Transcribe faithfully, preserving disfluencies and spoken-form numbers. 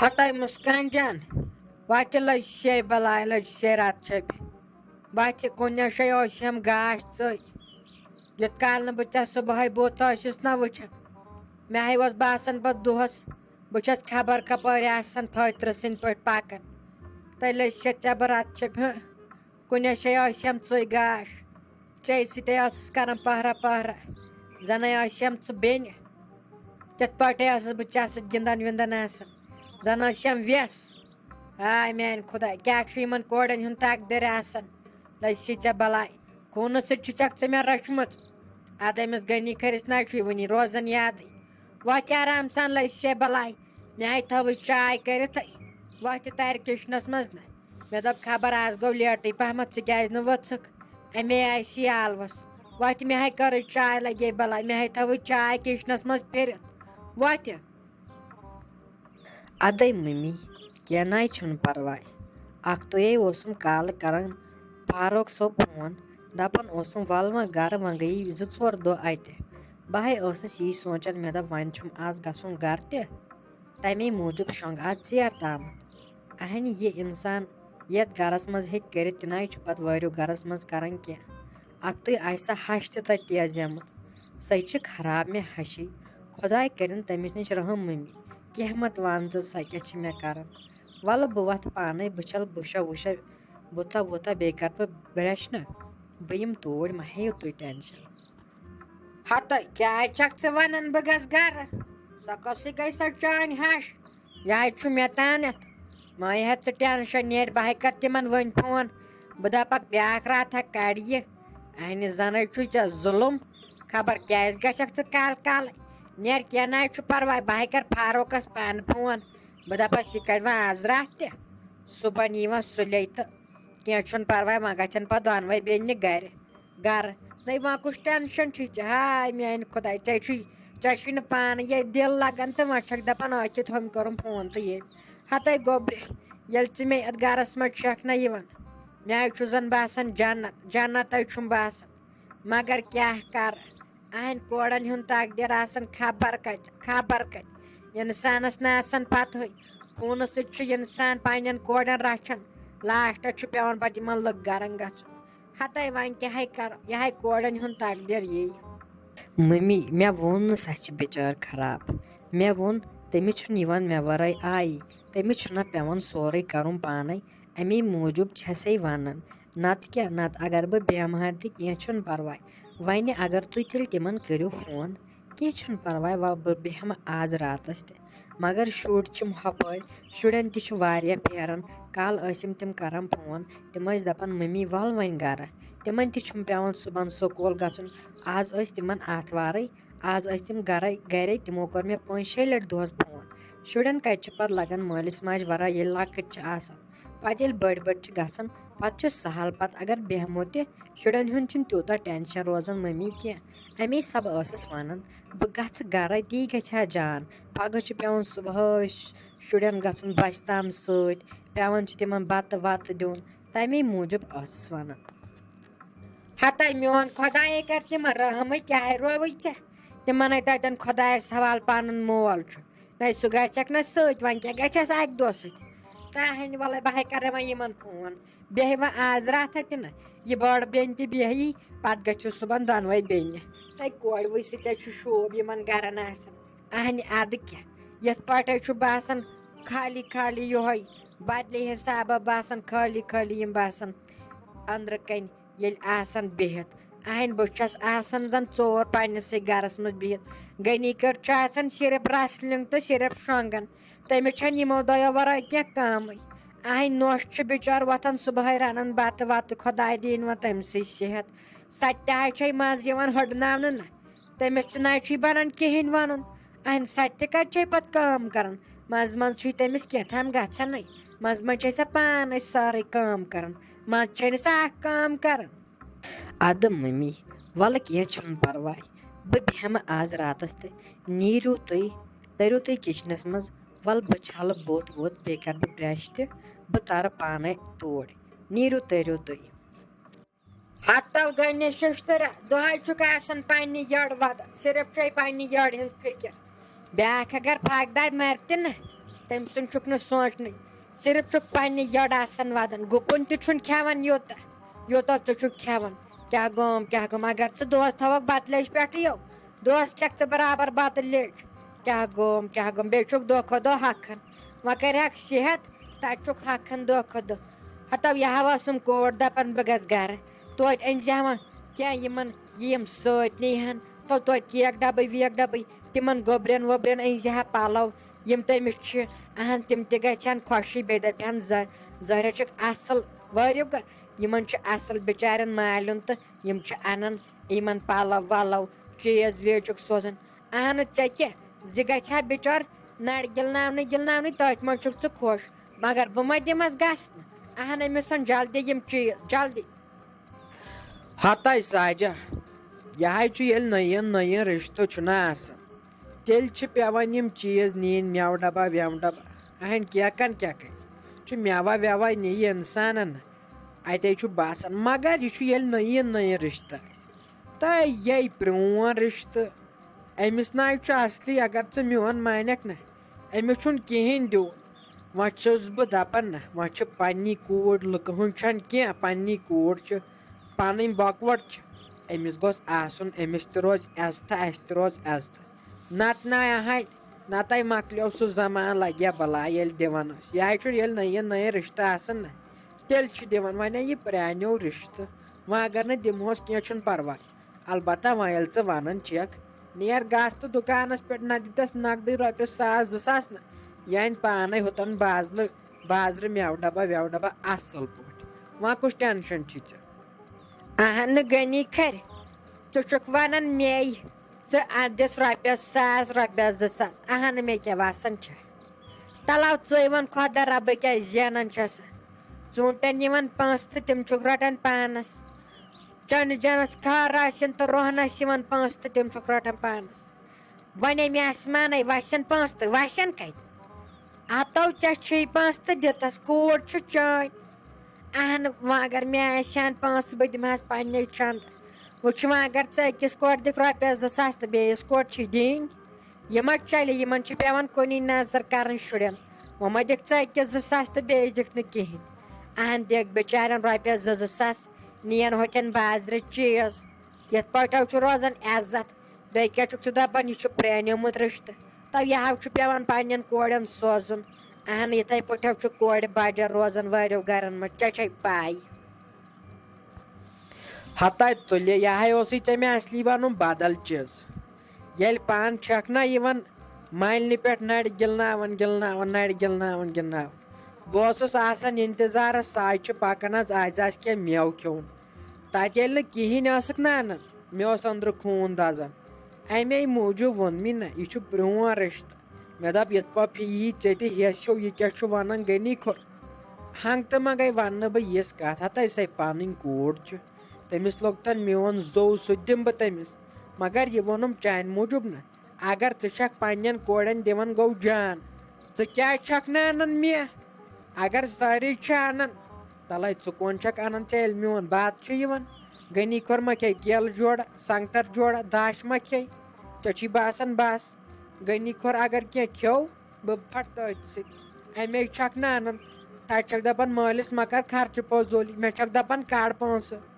ہتاے مسکان جان، وتہِ لٔج شے بلاے، لٔج شے رات چھپہِ۔ وتہِ کُنہِ شے اوس ہم گاش ژٔے۔ یوٚت کال نہٕ بہٕ ژےٚ صبحٲے بُتھ ٲسِس نہ وٕچھان، مےٚ ہے اوس باسان پتہٕ دۄہس بہٕ چھَس خبر کپٲرۍ آسان فٲطرٕ سٕنٛدۍ پٲٹھۍ پکان۔ تیٚلہِ لٔج شے ژےٚ بہٕ رات چھپہِ، ہہ، کُنہِ شے ٲسۍ ہم ژٔے گاش۔ ژےٚ سۭتۍ ٲسٕس کران پہرا پہرا، زَنَے ٲسۍ ہم ژٕ بیٚنہِ۔ تِتھ پٲٹھۍ ٲسٕس بہٕ ژےٚ سۭتۍ گِنٛدان وِنٛدان آسان، زَن ٲسۍ ہم وٮ۪س۔ آے میٛانہِ خۄداے، کیٛاہ چھُ یِمَن کورٮ۪ن ہُنٛد تقدیٖر آسان؟ لٔج سی ژےٚ بَلاے، خوٗنہٕ سۭتۍ چھِ ژےٚ ژٕ مےٚ رٔچھمٕژ۔ اَدٕ أمِس غنی کھٔرِس نَے چھُے وٕنی روزان یادٕے۔ وۄتھ آرام سان لٔج سے بَلاے، مےٚ ہَے تھٲوٕے چاے کٔرِتھٕے۔ وۄتھ تہِ تَرِ کِچنَس منٛز نہ۔ مےٚ دوٚپ، خبر آز گوٚو لیٹٕے پہمتھ، ژٕ کیٛازِ نہٕ ؤژھٕکھ؟ اَمے آیہِ سیال وَس۔ وۄتھِ، مےٚ ہے کٔرٕے چاے، لَگے بَلاے، مےٚ ہے تھٲوٕے چاے کِچنَس منٛز پھِرِتھ۔ وۄتھِ۔ اَدَے مٔمی، کینٛہہ نَے چھُنہٕ پَرواے۔ اَکھتُے اوسُم کالہٕ کَران فاروق صٲب فون، دَپان اوسُم، وَلہٕ وۄنۍ گَرٕ، وۄنۍ گٔیی زٕ ژور دۄہ اَتہِ۔ بہٕ ہے ٲسٕس یی سونٛچان، مےٚ دوٚپ، وۄنۍ چھُم آز گژھُن گَرٕ تہِ۔ تَمے موٗجوٗب شۄنٛگ آز ژیر تامَتھ۔ اَہَنہِ یہِ اِنسان یَتھ گَرَس منٛز ہیٚکہِ کٔرِتھ، تہِ نَے چھُ پَتہٕ وٲرِو گَرَس منٛز کَران کینٛہہ۔ اَکھتُے آسہِ سۄ ہَش تہِ تَتہِ تیز زیمٕژ۔ سۄے چھِ خراب مےٚ ہَشی۔ خۄداے کٔرِن تٔمِس نِش رحم مٔمی۔ کینٛہہ مہ تہٕ وَن تہٕ سۄ کیٛاہ چھِ مےٚ کَران۔ وَلہٕ بہٕ وَتھٕ پانَے، بہٕ چھَلہٕ بُشا وُشا، بُتھا وُتھا، بیٚیہِ کَرٕ بہٕ برٛش نہ۔ بہٕ یِمہٕ توٗرۍ، مہ ہیٚیِو تُہۍ ٹٮ۪نشَن۔ ہتہٕ کیٛاہ چھکھ ژٕ ونان بہٕ گژھٕ گرٕ؟ سۄ کۄسٕے گٔے سۄ چٲنۍ ہش؟ یہِ ہے چھُ مےٚ تانٮ۪تھ۔ مہ ہےٚ ژٕ ٹینشن، نیرِ بہٕ ہے کرٕ تِمن وۄنۍ فون۔ بہٕ دپکھ بیٛاکھ راتھا کڑِ یہِ۔ اہنہِ زنے چھُے ژےٚ ظُلُم۔ خبر کیٛازِ گژھکھ ژٕ کالہٕ کالہٕ۔ نیرِ کینٛہہ نہ چھُ پرواے، بہٕ ہے کرٕ فاروقس پانہٕ فون۔ بہٕ دپس یہِ کڑِ وۄنۍ آز راتھ تہِ۔ صُبحن یی وۄنۍ سُلے تہٕ کینٛہہ چھُنہٕ پرواے، وۄنۍ گژھن پتہٕ دۄنوے بیٚنہِ گرِ۔ گرٕ۔ نَے وۄنۍ کُس ٹینشن چھُے ژےٚ؟ ہاے میانہِ خۄداے، ژےٚ چھُے، ژےٚ چھُے نہٕ پانہٕ یہِ دِل لگان تہٕ وۄنۍ چھکھ دپان أتھۍ ہُتھ ہُم کوٚرُم فون تہٕ یہِ۔ ہتے گوٚبرِ، ییٚلہِ ژٕ مےٚ یتھ گرس منٛز چھکھ نہ یِوان، مےٚ ہاے چھُ زن باسان جنت، جنت ہاے چھُم باسان۔ مگر کیٛاہ کرٕ، اہنٛدۍ کورٮ۪ن ہُنٛد تقدیر آسان خبر کتہِ، خبر کتہِ۔ انسانس نہٕ آسان پتہٕے، خوٗنہٕ سۭتۍ چھُ انسان پننٮ۪ن کورٮ۪ن رچھان، لاسٹس چھُ پٮ۪وان پتہٕ یِمن لٕکھ گرن گژھُن۔ ہتے وۄنۍ کیٛاہ ہے کرو، یہِ ہے کورٮ۪ن ہُنٛد تقدیر یی۔ مٔمی، مےٚ ووٚن نہٕ سۄ چھِ بِچٲر خراب۔ مےٚ ووٚن، تٔمِس چھُنہٕ یِوان مےٚ ورٲے آیی۔ تٔمِس چھُنہ پٮ۪وان سورُے کرُن پانے۔ اَمی موٗجوٗب چھسے ونان۔ نتہٕ کیٛاہ، نتہٕ اگر بہٕ بیٚہمہٕ ہا تہِ کینٛہہ چھُنہٕ پرواے۔ وۄنۍ اگر تُہۍ تیٚلہِ تِمن کٔرِو فون، کینٛہہ چھُنہٕ پرواے، وۄنۍ بہٕ بیٚہمہٕ آز راتس تہِ۔ مگر شُرۍ چھِم ہۄپٲرۍ، شُرٮ۪ن تہِ چھُ واریاہ پھیران۔ کالہٕ ٲسِم تِم کران فون، تِم ٲسۍ دپان، مٔمی، ول وۄنۍ گرٕ۔ تِمن تہِ چھُم پٮ۪وان صُبحن سکوٗل گژھُن۔ آز ٲسۍ تِمن آتھوارٕے، آز ٲسۍ تِم گرے، گرے۔ تِمو کوٚر مےٚ پانٛژِ شیٚیہِ لٹہِ دۄہس فون۔ شُرٮ۪ن کتہِ چھُ پتہٕ لگان مٲلِس ماجہِ ورٲے، ییٚلہِ لۄکٕٹۍ چھِ آسان۔ پتہٕ ییٚلہِ بٔڑۍ بٔڑۍ چھِ گژھان، پتہٕ چھُ سہل پتہٕ اگر بیٚہمو تہِ۔ شُرٮ۪ن ہُنٛد چھُنہٕ تیوٗتاہ ٹینشن روزان مٔمی کینٛہہ۔ امی سبہٕ ٲسٕس ونان، بہٕ گژھٕ گرے، تی گژھِ ہا جان۔ پگاہ چھُ پٮ۪وان صبحٲے ش-، شُرٮ۪ن گژھُن بسہِ تام سۭتۍ، پٮ۪وان چھُ تِمن بتہٕ وتہٕ دیُن۔ تمے موٗجوٗب ٲسٕس ونان۔ ہتے میون خۄدایے کر تِمن رحمٕے، کیٛاہ رووٕے ژےٚ؟ تِمن ہے تتٮ۪ن خۄدایس حوالہٕ پنُن مول چھُ۔ نَے سُہ گژھٮ۪کھ نہ سۭتۍ، وۄنۍ کیٛاہ گژھٮ۪س اَکہِ دۄہ سۭتۍ؟ تہٕ ہَنہِ وَلَے بہٕ ہے کَرٕ وۄنۍ یِمَن فون۔ بیٚہہِ وۄنۍ آز راتھا تہِ نہ، یہِ بٔڑ بیٚنہِ تہِ بیٚہہِ، پَتہٕ گٔژھِو صُبحن دۄنوَے بیٚنہِ۔ تَے کورِ وٕچھ سۭتۍ حظ چھُ شوٗب یِمَن گَرَن آسان۔ اَہنہِ اَدٕ کیٛاہ، یَتھ پٲٹھۍ حظ چھُ باسان خالی خالی یِہوٚے، بدلہِ حِسابہ باسان خالی خالی یِم باسان أنٛدرٕ کَنۍ۔ ییٚلہِ آسان بِہِتھ، اہنٛدِ بہٕ چھَس آسان زَن ژور پنٛنِسٕے گَرَس منٛز بِہِتھ۔ غنی کٔر چھُ آسان صرف wrestling تہٕ صرف شۄنٛگان۔ تٔمِس چھَنہٕ یِمو دۄیو وَرٲے کینٛہہ کٲمٕے۔ اہنٛدِ نوٚش چھُ بِچور وۄتھان صُبحٲے رَنان بَتہٕ وَتہٕ، خۄداے دِیِن وۄنۍ تٔمۍ سٕے صحت۔ سۄ تہِ حظ چھَے منٛزٕ یِوان ہُڈناونہٕ نہ۔ تٔمِس تہِ نہ چھُے بَنان کِہیٖنۍ وَنُن۔ اہنٛدِ سۄ تہِ کَتہِ چھَے پَتہٕ کٲم کَران؟ منٛزٕ منٛزٕ چھُے تٔمِس کینٛہہ تام گژھانٕے۔ منٛزٕ منٛزٕ چھَے سۄ پانَے سٲرٕے کٲم کَران۔ منٛزٕ چھَے نہٕ سۄ اَکھ کٲم کَران۔ اَدٕ مٔمی، وَلہٕ کینٛہہ چھُنہٕ پَرواے، بہٕ بیٚہمہٕ آز راتَس تہٕ نیٖرِو تُہۍ، تٔرِو تُہۍ کِچنَس منٛز، وَلہٕ بہٕ چھَلہٕ بُتھ وُتھ، بیٚیہِ کَرٕ بہٕ برٛش تہِ، بہٕ تَرٕ پانَے توٗرۍ، نیٖرِو تٔرِو تُہۍ۔ ہَتو گٔے نہٕ شِشتٕرٕ، دۄہَے چھُکھ آسان پنٛنہِ یٔڈ وَدان، صرف چھے پنٛنہِ یٔڈ ہِنٛز فِکِر۔ بیٛاکھ اگر پھاکھ دادِ مَرِ تہِ نہ، تٔمۍ سُنٛد چھُکھ نہٕ سونٛچنٕے، صرف چھُکھ پننہِ یٔڈ آسان ودان، گُپُن تہِ چھُنہٕ کھٮ۪وان یوٗتاہ، یوٗتاہ ژٕ چھُکھ کھٮ۪وان۔ کیٛاہ گوٚوم، کیٛاہ گوٚوم؟ اگر ژٕ دۄہس تھاوکھ بتہٕ لیٚج پٮ۪ٹھٕے یو، دۄہس کھٮ۪کھ ژٕ برابر بتہٕ لیٚج۔ کیٛاہ گوٚوم، کیٛاہ گوٚوم؟ بیٚیہِ چھُکھ دۄہ کھۄتہٕ دۄہ ہۄکھان۔ وۄنۍ کرِہکھ صحت، تتہِ چھُکھ ہۄکھان دۄہ کھۄتہٕ دۄہ۔ ہتو یہِ ہا ٲسٕم کوٗر دپان، بہٕ گژھٕ گرٕ، توتہِ أنۍ زِ ہا وۄنۍ کینٛہہ یِمن، یِم سۭتۍ نِیہِ ہن۔ تو توتہِ کیک ڈبے ویک ڈبے، تِمن گوٚبرٮ۪ن ووٚبرٮ۪ن أنۍ زِ ہا پلو، یِم تٔمِس چھِ، اہن، تِم تہِ گژھِ ہن خۄشی، بیٚیہِ دپہِ ہن، زہ-، زہرہ چھُکھ اصل، وٲرِو گہ-، یِمن چھُ اصل بِچارٮ۪ن مالیُن تہٕ یِم چھِ انان یِمن پلو ولو، چیٖز ویٖز چھُکھ سوزان۔ اہن، ژےٚ کیٛاہ، زِ گژھِ ہا بِچور نرِ گِلناونٕے گِلناونٕے، تٔتھۍ منٛز چھُکھ ژٕ خۄش، مگر بہٕ ما دِمس گژھنہٕ؟ اہن، أمِس سن جلدی یِم چیٖز، جلدی۔ ہتاے ساجہ، یہِ ہاے چھُ ییٚلہِ نٔیِن نٔیِن رِشتہٕ چھُنہ آسان، تیٚلہِ چھِ پٮ۪وان یِم چیٖز نِنۍ، مٮ۪وٕ ڈبہ وٮ۪وٕ ڈبہ۔ اہن، کیکن کیٛاہ کرِ؟ چھُ مٮ۪وہ وٮ۪وہ نِیہِ انسانن، اتے چھُ باسان۔ مگر یہِ چھُ ییٚلہِ نٔیِن نٔیِن رِشتہٕ آسہِ، تہٕ یے پرٛون رِشتہٕ، أمِس ناے چھُ اصلی۔ اگر ژٕ میون مانکھ نہ، أمِس چھُنہٕ کِہیٖنۍ دیُن۔ وۄنۍ چھُس بہٕ دپان نہ، وۄنۍ چھِ پننی کوٗر، لُکہٕ ہُنٛد چھَنہٕ کینٛہہ، پننی کوٗر چھِ، پنٕنۍ بۄکوٹ چھِ۔ أمِس گوٚژھ آسُن، أمِس تہِ روزِ عزتہٕ، اَسہِ تہِ روزِ عزتہٕ۔ نتہٕ نہ اہنۍ، نتہٕ مۄکلیو سُہ زمانہٕ، لگہِ ہا بلاے ییٚلہِ دِوان ٲسۍ۔ یہِ ہاے چھُ ییٚلہِ نٔیِن نٔیِن رِشتہٕ آسان نہ، تیٚلہِ چھِ دِوان۔ وۄنۍ ہے یہِ پرٛانیو رِشتہٕ، وۄنۍ اگر نہٕ دِمہوس، کینٛہہ چھُنہٕ پرواے۔ البتہ وۄنۍ ییٚلہِ ژٕ ونان چھکھ، نیر گژھ تہٕ دُکانس پٮ۪ٹھ، نہ دِتس نقدٕے رۄپیس ساس زٕ ساس نہ، یہِ انہِ پانے ہوٚتن بازلہٕ، بازرٕ مٮ۪وٕ ڈبہ وٮ۪وٕ ڈبہ اصل پٲٹھۍ۔ وۄنۍ کُس ٹینشن چھُے ژےٚ؟ اہن نہٕ غنی کھرِ، ژٕ چھُکھ ونان مے، ژٕ اَتھ دِس رۄپیس ساس، رۄپیس زٕ ساس، اہن مےٚ کیٛاہ وسان چھےٚ؟ تلو ژٕے وَن، خۄدا رۄبٕے کیٛاہ زینان چھَس؟ ژوٗنٛٹھٮ۪ن یِوان پونٛسہٕ تہٕ تِم چھُکھ رَٹان پانَس۔ چٲنِس جَنَس خار آسن تہٕ روہنَس یِوان پونٛسہٕ تہٕ تِم چھُکھ رَٹان پانَس۔ وۄنۍ مےٚ آسہِ مانَے وَسن پونٛسہٕ تہٕ وَسن کَتہِ؟ ہَتو ژےٚ چھُے پونٛسہٕ تہٕ دِتَس، کوٗر چھِ چٲنۍ۔ اہن، وۄنۍ اگر مےٚ آسہِ ہن پونٛسہٕ، بہٕ دِمہٕ ہس پننہِ چندٕ۔ وۄنۍ چھُ وۄنۍ اگر ژٕ أکِس کورِ دِکھ رۄپیس زٕ ساس تہٕ بیٚیِس کورِ چھُے دِنۍ، یہِ ما چلہِ؟ یِمن چھُ پٮ۪وان کُنی نظر کرٕنۍ شُرٮ۪ن۔ وۄنۍ ما دِکھ ژٕ أکِس زٕ ساس تہٕ بیٚیِس دِکھ نہٕ کِہینۍ۔ اہن، دِکھ بِچارٮ۪ن رۄپیس زٕ زٕ ساس، نِین ہوٚتٮ۪ن بازرٕ چیٖز۔ یِتھ پٲٹھۍ چھُ روزان عزت۔ بیٚیہِ کیٛاہ چھُکھ ژٕ دَپان، یہِ چھُ پرٛانیومُت رِشتہٕ؟ تَوٕ یہِ ہَو چھُ پٮ۪وان پنٛنٮ۪ن کورٮ۪ن سوزُن۔ اہن، یِتھَے پٲٹھۍ ہَو چھُ کورِ بَجَر روزان واریاہو گَرَن منٛز، ژےٚ چھَے پَے۔ ہَتَے تُلہِ، یہِ ہَے اوسُے ژےٚ مےٚ اَصلی وَنُن بدل چیٖز۔ ییٚلہِ پانہٕ چھَکھ نہ یِوان مالنہِ پٮ۪ٹھ نَرِ گِلناوان، گِلناوان، نَرِ گِلناوان، گِلناوان۔ بہٕ اوسُس آسان اِنتظارَس، سُہ آسہِ چھُ پَکان حظ، آز آسہِ کینٛہہ مٮ۪وٕ کھیوٚن۔ تَتہِ ییٚلہِ نہٕ کِہیٖنۍ ٲسٕکھ نہ اَنان، مےٚ اوس أنٛدرٕ خوٗن دَزان۔ اَمے موٗجوٗب ووٚن مےٚ نہ، یہِ چھُ پرٛون رِشتہٕ۔ مےٚ دوٚپ، یِتھ پٲٹھۍ یی ژےٚ تہِ ہیٚس ہیوٗ، یہِ کیٛاہ چھُ وَنان غنی کھوٚر؟ ہنٛگتہٕ منٛگَے وَنہٕ نہٕ بہٕ یِژھ کَتھ، ہَتَے سۄے پَنٕنۍ کوٗر چھِ۔ تٔمِس لوٚگ تَن میون زوٚو، سُہ تہِ دِمہٕ بہٕ تٔمِس۔ مگر یہِ ووٚنُم چانہِ موٗجوٗب نہ۔ اگر ژٕ چھَکھ پنٛنٮ۪ن کورٮ۪ن دِوان گوٚو جان، ژٕ کیٛازِ چھَکھ نہٕ اَنان مےٚ؟ اگر سٲری چھِ اَنان، تَلَے ژٕ کون چھَکھ اَنان ژےٚ ییٚلہِ میون بَتہٕ چھُ یِوان؟ غنی کھوٚر ما کھیٚیہِ کیلہٕ جوڑہ، سنٛگتر جوڑہ، دَچھ ما کھیٚیہِ؟ ژےٚ چھی باسان بَس، غنی کھوٚر اگر کینٛہہ کھیوٚو، بہٕ پھٹہٕ تٔتھۍ سۭتۍ۔ اَمے چھَکھ نہٕ اَنان۔ تَتہِ چھَکھ دَپان مٲلِس مہ کَر خرچہٕ فضوٗلی، مےٚ چھَکھ دَپان کَڑ پونٛسہٕ۔